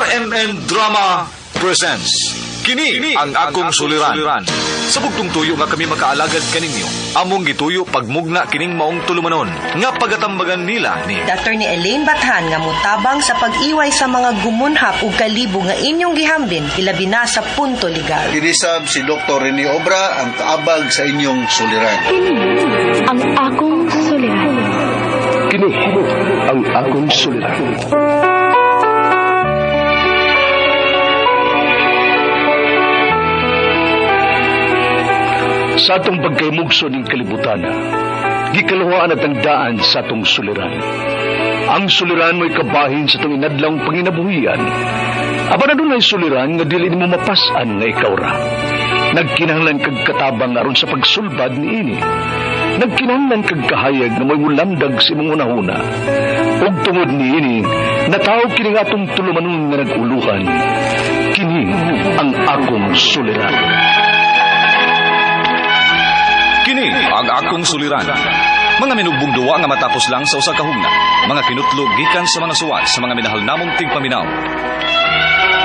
RMN Drama presents Kini ang akong suliran. Sa bugtong tuyo nga kami makaalagad kaninyo, among gituyo pagmugna kining maong tulumanon nga pagatambagan nila ni Attorney Elaine Bathan nga mutabang sa pag-iway sa mga gumunhap ug kalibo nga inyong gihambin ilabi na sa punto legal. Kinisab si Dr. Rene Obra ang kaabag sa inyong suliran. Kini ang akong suliran. Kini ang akong suliran. Sa atong pagkaymugso ning kalibutan, gikaluhaan at ang daan sa atong suliran. Ang suliran mo'y kabahin sa atong inadlawng panginabuhian. Apan adunay suliran nga dili nimo mapas-an nga ikaw ra. Nagkinahanglan kag katabang aron sa pagsulbad niini. Nagkinahanglan kag kahayag nga mo'y mulamdag sa imong hunahuna. Ug tungod niini, nataw kini nga atong tulumanon nga nag-uluhan. Kini ang akong suliran. Kini ang akong suliran. Mga minugbong duwa nga matapos lang sa usa ka hugna. Mga kinutlo gikan sa mga suwat sa mga minahal namong tigpaminaw.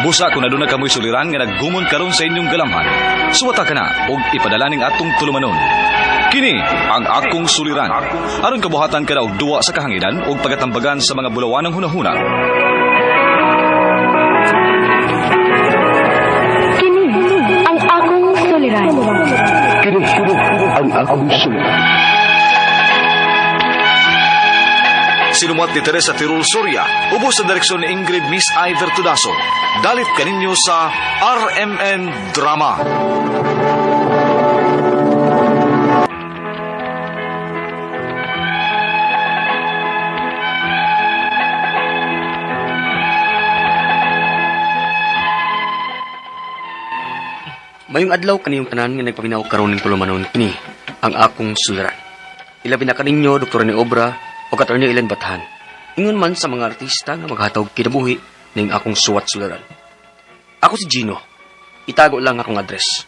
Busa kung aduna kamoy suliran nga naggumon karon sa inyong galamhan. Suwata ka na og ipadala ning atong tulumanon. Kini ang akong suliran. Aron kabuhatan ka na og duwa sa kahanginan og pagatambagan sa mga bulawanang hunahuna. Kini ang akong suliran. Kini ang akong suliran. Sinumuat ni Teresa Tirul Soria, ubos sa direksyon ni Ingrid Miss Iver Tudaso. Dalit kaninyo sa RMN Drama. Mayong adlaw kaniyong tanan nga nagpaminaw karon ning tulumanon kini ang akong suliran. Ilabi na kaninyo Dr. Rene Obra o Attorney Ellen Bathan. Ingon man sa mga artista nga maghatag kinabuhi ning akong suwat suliran. Ako si Gino. Itago lang akong address.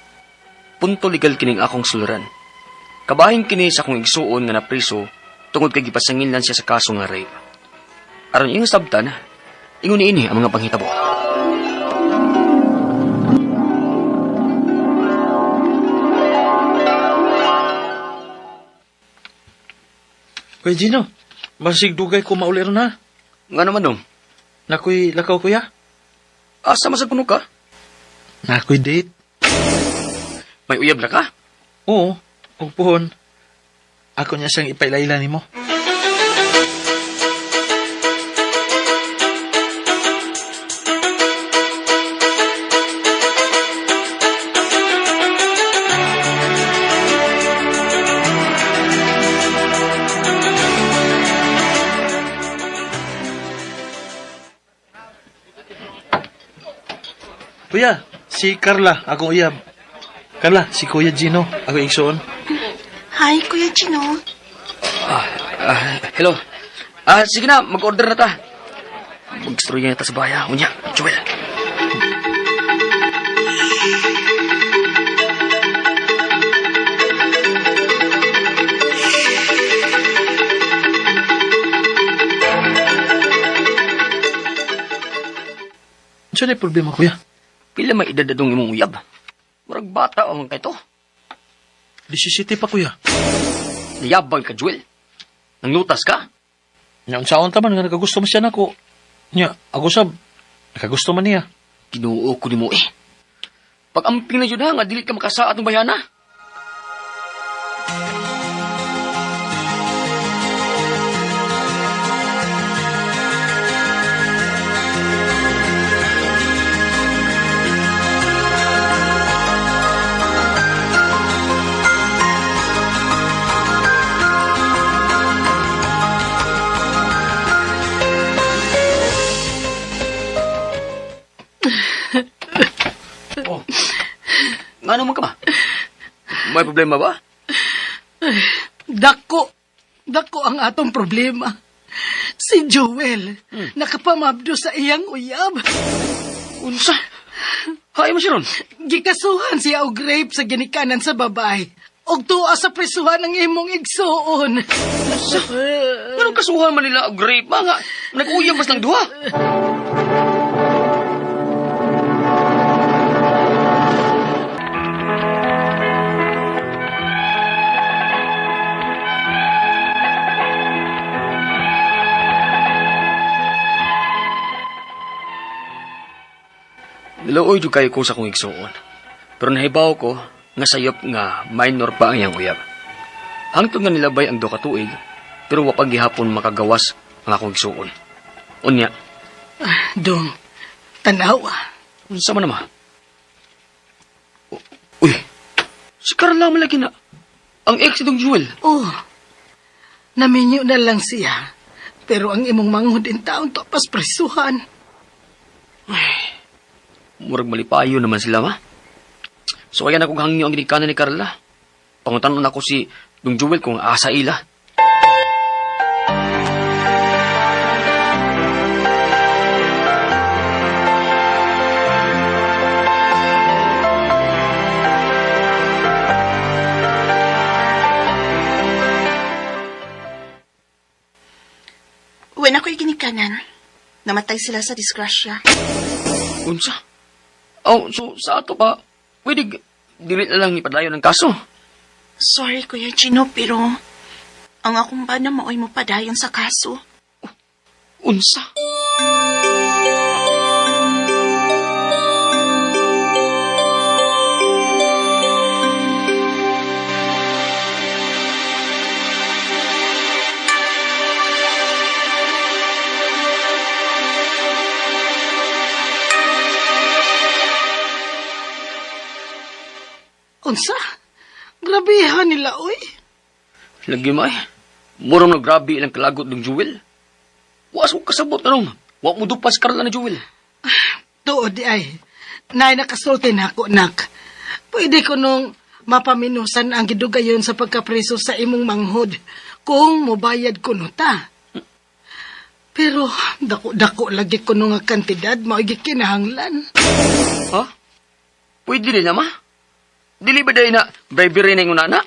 Punto legal kining akong suliran. Kabahin kini sa akong igsuon nga napriso tungod kay gipasangil lang siya sa kaso nga rape. Aron iyong sabtan, ingon niini ang mga panghitabo. Kuya Gino, masig dugay ko mauli ron ha. Nga naman dong, Nakoy lakaw kuya. asa masag kuno ka? Nakoy date. May uyab na ka? Oo, ug puhon. Ako niya siyang ipailayla nimo. Kuya, si Carla, akong uyab. Carla, si Kuya Gino, ako igsoon. Hi, Kuya Gino. Hello. Sige na, mag-order na ta. Mag-istorya na ta sa baya. Unya, Joel. Ano na problema, kuya? Pila may edad na dong imong uyab. Murag bata ang kay to. 17 pa, kuya. Niyabang ka, Joel. Nanglutas ka? Nya, unsaon ta man nga nakagusto man siya nako. Nya, ako sab, nakagusto man niya. Kinuo ko nimo eh. Pag-amping na yun ha, nga dili ka makasaat ng bayana. Oh. Nga naman ka ba? May problema ba? Dako. Dako ang atong problema. Si Joel, nakapamabdo sa iyang uyab. Unsa? Hay mo siya ron. Gikasuhan siya og rape sa ginikanan sa babae. Og tuwa sa presuhan ang imong igsuon. Anong kasuhan man nila og rape? Mga, nag-uyab mas lang duha. Niluoy jud kayo ko sa akong igsuon. Pero nahibaw ko nga sayop nga minor pa ang iyang uyab. Hangtod nga nilabay ang 2 ka tuig, pero wa pa gihapon makagawas ang akong igsuon. Unya, Dong, tanawa. Unsa man naman? Uy, si Carla man lagi na. Ang ex itong Jewel. Oh, naminyo na lang siya. Pero ang imong manghod in taon to pas presuhan. Murag malipayo naman sila, ma. So kaya na kong hangyo ang ginikanan ni Carla. Pangutanon ako si Dong Jewel kung asa ila. Uwi na ko'y ginikanan. Namatay sila sa disgrasya. Unsa? Oh, so sa ato pa, pwede dili na lang ipadayon ang kaso. Sorry, Kuya Gino, pero ang akong bana maoy mo padayon sa kaso. Unsa? Unsa? Grabehan nila, oy. Lagi ma eh. Murong na grabe ilang kalagot ng Jewel. Was ko kasabot na nung. Wa mo dupas Carla ni Jewel. Tuod di ay. Nay nakasulti na ako, nak. Pwede ko nung mapaminusan ang gidugayon sa pagkapreso sa imong manghod kung mobayad ko no ta. Pero dako-dako lagi ko nung nga kantidad mao gikinahanglan. Ha? Pwede din na ma? Dili ba dahil na bribery na yung nana?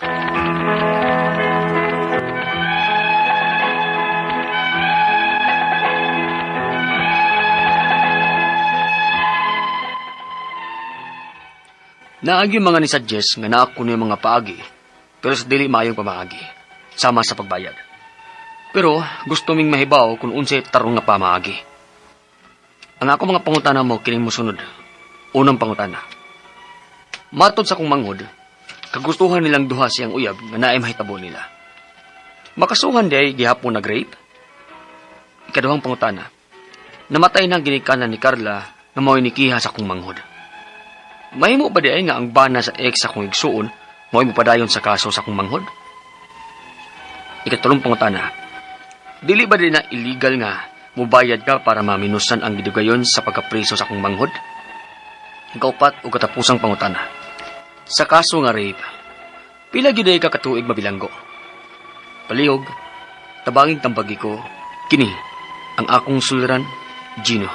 Naagi mga ni suggest nga naako ni mga paagi, pero sa dili maayong pamaagi, sama sa pagbayad. Pero gusto ming mahibaw kung unsay tarong nga pamaagi. Ang ako mga pangutana mo kining mosunod. Unang pangutana. Matod sa akong manghod, kagustuhan nilang duha siyang uyab nga naay mahitabo nila. Makasuhan di ay gihapon na grape? Ikaduhang pangutana. Namatay na ang ginikanan ni Carla nga mao'y nikiha sa akong manghod. Mahimo ba di ay nga ang bana sa ex sa akong igsuon mao'y mopadayon sa kaso sa akong manghod? Ikatulong pangutana. Dili ba di na illegal nga mubayad ka para maminusan ang gidugayon sa pagkapriso sa akong manghod? Ikaupat o katapusang pangutana. Sa kaso nga rape, pila gyud ay ka katuig mabilanggo? Palihog, tabanging tambagi ko, kini ang akong suliran, Gino.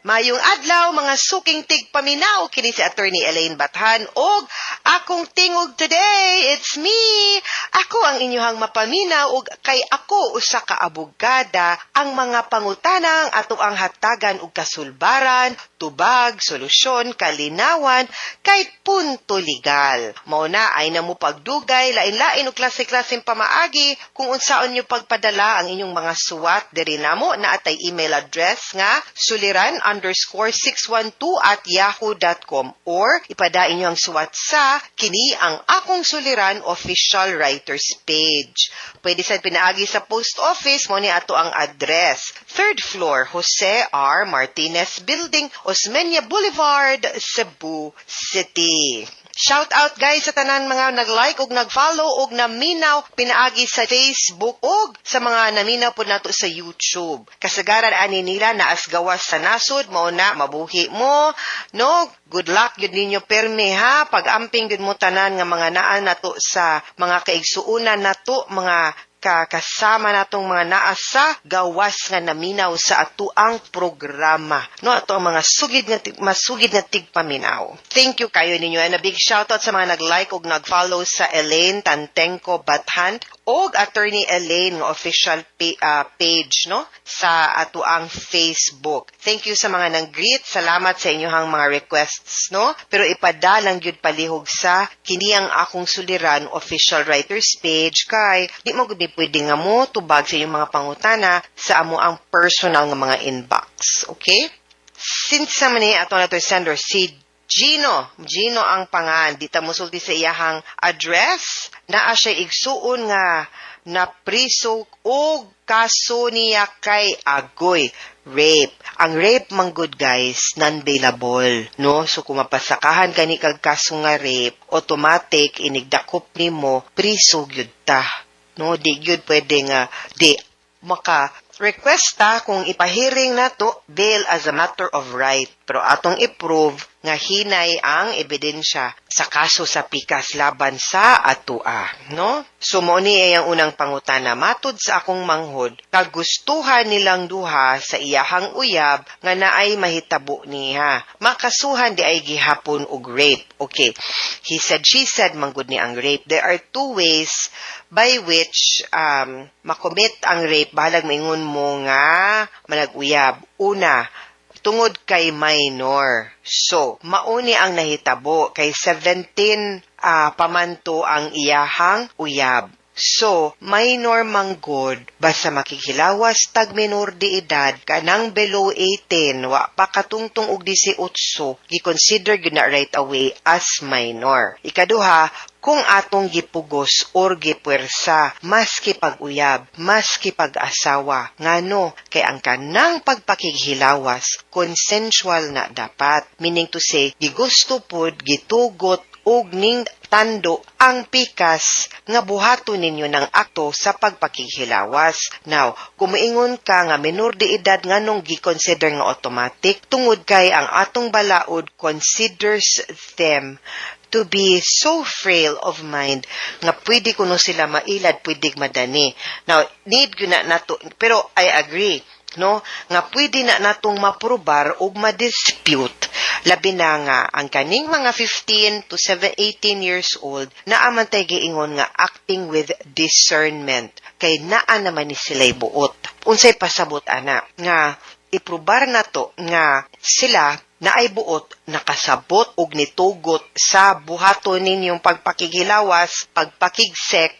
Mayong adlaw mga suking tigpaminaw kini si Attorney Elaine Bathan og akong tingog today, it's me. Ako ang inyohang mapaminaw og kay ako usa ka abogada ang mga pangutanang ato ang hatagan og kasulbaran, tubag, solusyon, kalinawan kay punto legal. Mao na ay namo pagdugay lain-lain og klase-klaseng pamaagi kung unsaon nyo pagpadala ang inyong mga suwat diri namo na atay email address nga suliran_612@yahoo.com or ipadain nyo ang suwat sa kini ang akong suliran official writers page. Pwede sad pinaagi sa post office mo ni ato ang address. 3rd floor, Jose R. Martinez Building, Osmeña Boulevard, Cebu City. Shout out guys sa tanan mga nag-like ug nag-follow ug naminaw pinaagi sa Facebook ug sa mga naminaw pud nato sa YouTube. Kasagaran ani nila naas gawas sa nasod mao na mabuhi mo, no? Good luck gyud ninyo permi ha, pag-amping gyud mo tanan nga mga naa nato sa mga kaigsuonan nato, mga kakasama natong mga naa sa gawas nga naminaw sa atuang programa. No, ato ang mga sugid nga masugid nga tigpaminaw. Thank you kayo ninyo. And a big shoutout sa mga nag-like ug nag-follow sa Elaine Tantengco Bathan og Attorney Elaine nga official page no sa atuang Facebook. Thank you sa mga nang-greet. Salamat sa inyohang mga requests no. Pero ipadalang gyud palihog sa kini ang akong suliran official writers page kay di mo gud pwede nga mo tubag sa inyong mga pangutana sa amo ang personal nga mga inbox. Okay? Since sa man ni ato na to sender si Gino. Gino ang pangan. Di ta mosulti sa iyahang address. Naa siya igsuon nga napriso og kaso niya kay agoy rape. Ang rape man good, guys, non-bailable, no? So kung mapasakahan kani kag kaso nga rape, automatic inigdakop nimo priso gyud ta. No, di gyud pwede nga di maka request ta kung ipahiring nato bail as a matter of right, pero atong i-prove nga hinay ang ebidensya sa kaso sa pikas laban sa atua, no? So mao ni ay ang unang pangutana: matud sa akong manghod, kagustuhan nilang duha sa iyahang uyab nga naay mahitabo niya, makasuhan di ay gihapon og rape? Okay, he said, she said manggod ni ang rape. There are two ways by which makomit ang rape bahalag maingon mo nga manag-uyab. Una, tungod kay minor. So, mauni ang nahitabo kay 17 pamanto ang iyahang uyab. So, minor manggod, basta makighilawas tag minor de edad, kanang below 18, wa pa katungtong og 18, gi-consider gyud na right away as minor. Ikaduha, kung atong gipugos or gipuwersa, maski pag-uyab, maski pag-asawa, ngano, kay ang kanang pagpakighilawas, consensual na dapat. Meaning to say, gigusto pod, gitugot, ug ning tando ang pikas nga buhaton ninyo ng akto sa pagpakighilawas. Now, kung moingon ka nga minor de edad, nganong gi-consider nga automatic? Tungod kay ang atong balaod considers them to be so frail of mind nga pwede kuno sila mailad, pwede madani. Now, need gyud na nato, pero I agree, no, nga pwede na natong maprobar ug ma-dispute, labi na nga ang kaning mga 15 to 7, 18 years old naa man tay giingon nga acting with discernment kay naa naman ni sila'y buot. Unsay pasabot ana? Nga iprobar nato nga sila naay buot, nakasabot og nitugot sa buhaton ninyong pagpakigilawas, pagpakig-sex,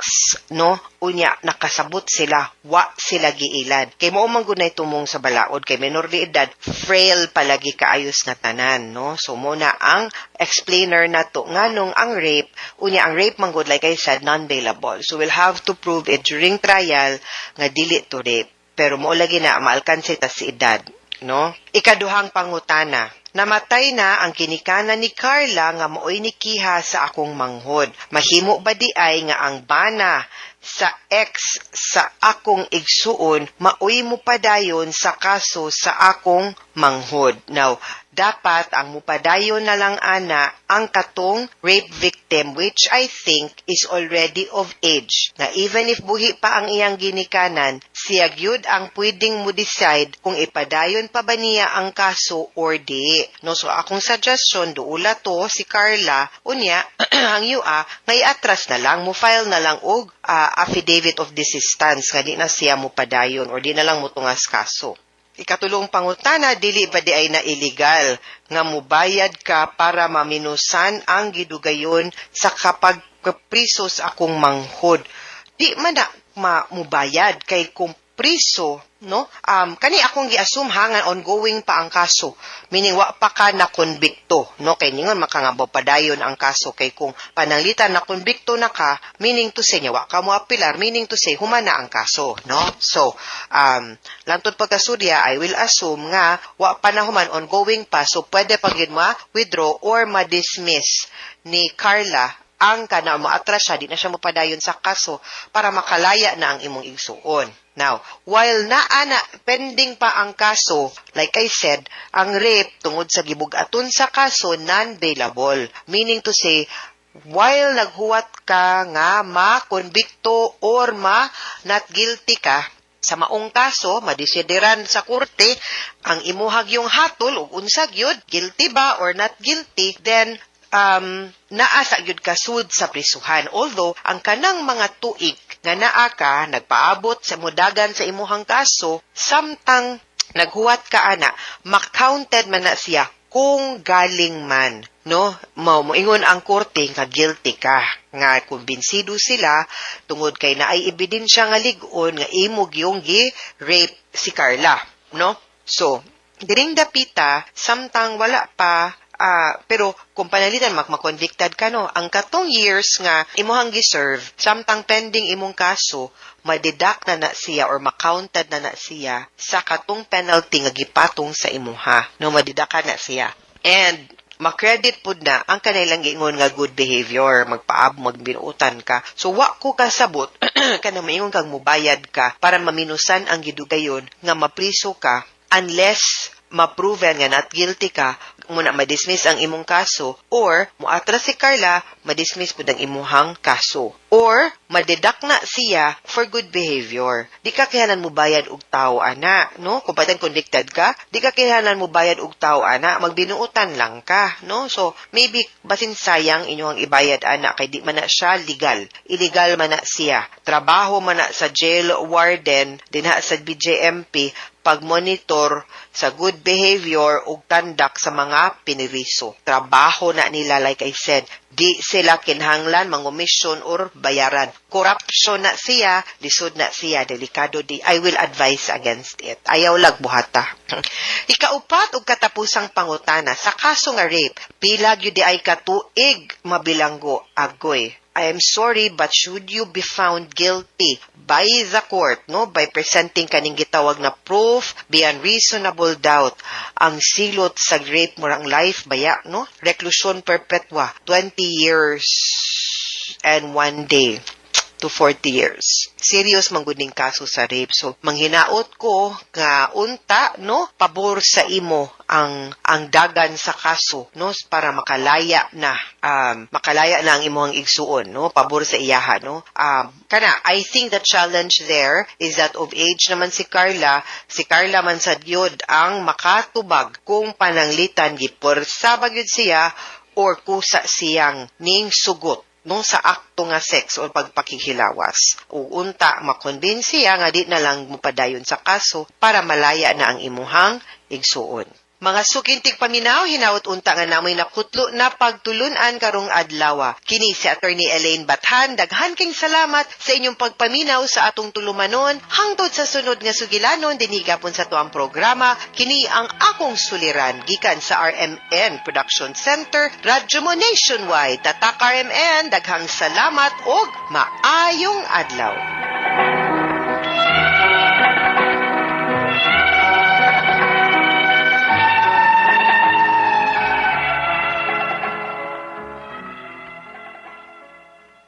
no? Unya nakasabot sila, wa sila giilad. Kay mao man gud nay tumong sa balaod kay menor de edad, frail palagi kaayos nga tanan, no? So mo na ang explainer nato nganong ang rape, unya ang rape man gud, like I said, non-bailable. So we'll have to prove it during trial nga dili to rape. Pero mo lagi na maalkanse ta si edad, no? Ikaduhang pangutana. Namatay na ang kinikanan ni Carla nga maoy nikiha sa akong manghod. Mahimo ba di ay nga ang bana sa ex sa akong igsuon maoy mupadayon sa kaso sa akong manghod? Now, dapat ang mupadayon na lang ana ang katong rape victim, which I think is already of age. Na even if buhi pa ang iyang ginikanan, siya gyud ang pwedeng mo decide kung ipadayon pa ba niya ang kaso or di. No, so akong suggestion, duula to si Carla, unya ang UA ngay atras na lang, mo file na lang og affidavit of desistance nga di na siya mo padayon or di na lang mo tungas kaso. Ikatulong pangutana, dili ba di ay na illegal nga mubayad ka para maminusan ang gidugayon sa kapag priso sa akong manghod? Di man na mubayad kay kung priso, no? Kani akong gi-assume ha nga ongoing pa ang kaso. Meaning wa pa ka na konbikto, no? Kay ningon makangabo padayon ang kaso kay kung pananglitan na konbikto na ka, meaning to say nya wa ka mo apilar, meaning to say human na ang kaso, no? So, langtod pagkasudya, I will assume nga wa pa na human, ongoing pa, so pwede pa gyud ma-withdraw or ma-dismiss ni Carla ang kana, moatras siya, di na siya mopadayon sa kaso para makalaya na ang imong igsuon. Now, while naa na pending pa ang kaso, like I said, ang rape tungod sa gibug-aton sa kaso non-bailable. Meaning to say, while naghuwat ka nga ma-convicto or ma not guilty ka sa maong kaso, madesideran sa korte ang imuhag yung hatol ug unsa gyud, guilty ba or not guilty, then naa sa gyud ka sud sa prisuhan. Although, ang kanang mga tuig nga naa ka, nagpaabot sa mudagan sa imuhang kaso, samtang naghuwat ka ana, makounted man na siya kung galing man, no? Mao moingon ang korte nga guilty ka, nga kumbinsido sila tungod kay naay ebidensya nga lig-on nga imo gyung gi-rape si Carla, no? So, Diring dapita, samtang wala pa, pero kung panalitan mak makonvicted ka, no, ang katong years nga imuhang giserve samtang pending imong kaso, ma-deduct na na siya or ma-counted na na siya sa katong penalty nga gipatong sa imuha, no? Ma-deduct na siya and ma-credit pud na ang kanilang giingon nga good behavior, magpaab, magbinuutan ka. So wa ko kasabot kanang maingon kang mubayad ka para maminusan ang gidugayon nga mapriso ka unless ma-proven nga not guilty ka, muna ma-dismiss ang imong kaso or muatras si Carla, ma-dismiss pud ang imuhang kaso or ma-deduct na siya for good behavior. Di ka kinahanglan mo bayad og tawo ana, no? Kung patan convicted ka, di ka kinahanglan mo bayad og tawo ana, magbinuutan lang ka, no? So maybe basin sayang inyong ibayad ana kay di man na siya legal. Illegal man na siya. Trabaho man na sa jail warden dinha sa BJMP pag-monitor sa good behavior ug tandak sa mga piniriso. Trabaho na nila. Like I said, di sila kinahanglan mangomisyon or bayaran. Corruption na siya, lisod na siya, delikado di. I will advise against it. Ayaw lag buhata. Ikaupat ug katapusang pangutana, sa kaso nga rape, pila gyud diay katuig mabilanggo? Agoy. I am sorry, but should you be found guilty by the court, no, by presenting kaning gitawag na proof beyond reasonable doubt, ang silot sa rape murang life baya, no? Reclusion perpetua, 20 years and 1 day to 40 years. Serious man gud ning kaso sa rape. So manghinaot ko nga unta, no, pabor sa imo ang dagan sa kaso, no, para makalaya na ang imong igsuon, no, pabor sa iyaha, no. Kana I think the challenge there is that of age naman si Carla. Si Carla man sad gyud ang makatubag kung pananglitan gipuwersa ba gyud siya or kusa siyang ning sugot, no, sa akto nga sex o pagpakihilawas. O unta makonvince siya nga di na lang mopadayon sa kaso para malaya na ang imuhang igsuon. Mga suking tigpaminaw, hinaot unta nga namoy nakutlo na pagtulunan karong adlaw. Kini si Attorney Elaine Bathan, daghan king salamat sa inyong pagpaminaw sa atong tulumanon. Hangtod sa sunod nga sugilanon dinhi gapon sa tuang programa, kini ang Akong Suliran gikan sa RMN Production Center, Radyo Mo Nationwide. Tatak RMN, daghang salamat og maayong adlaw.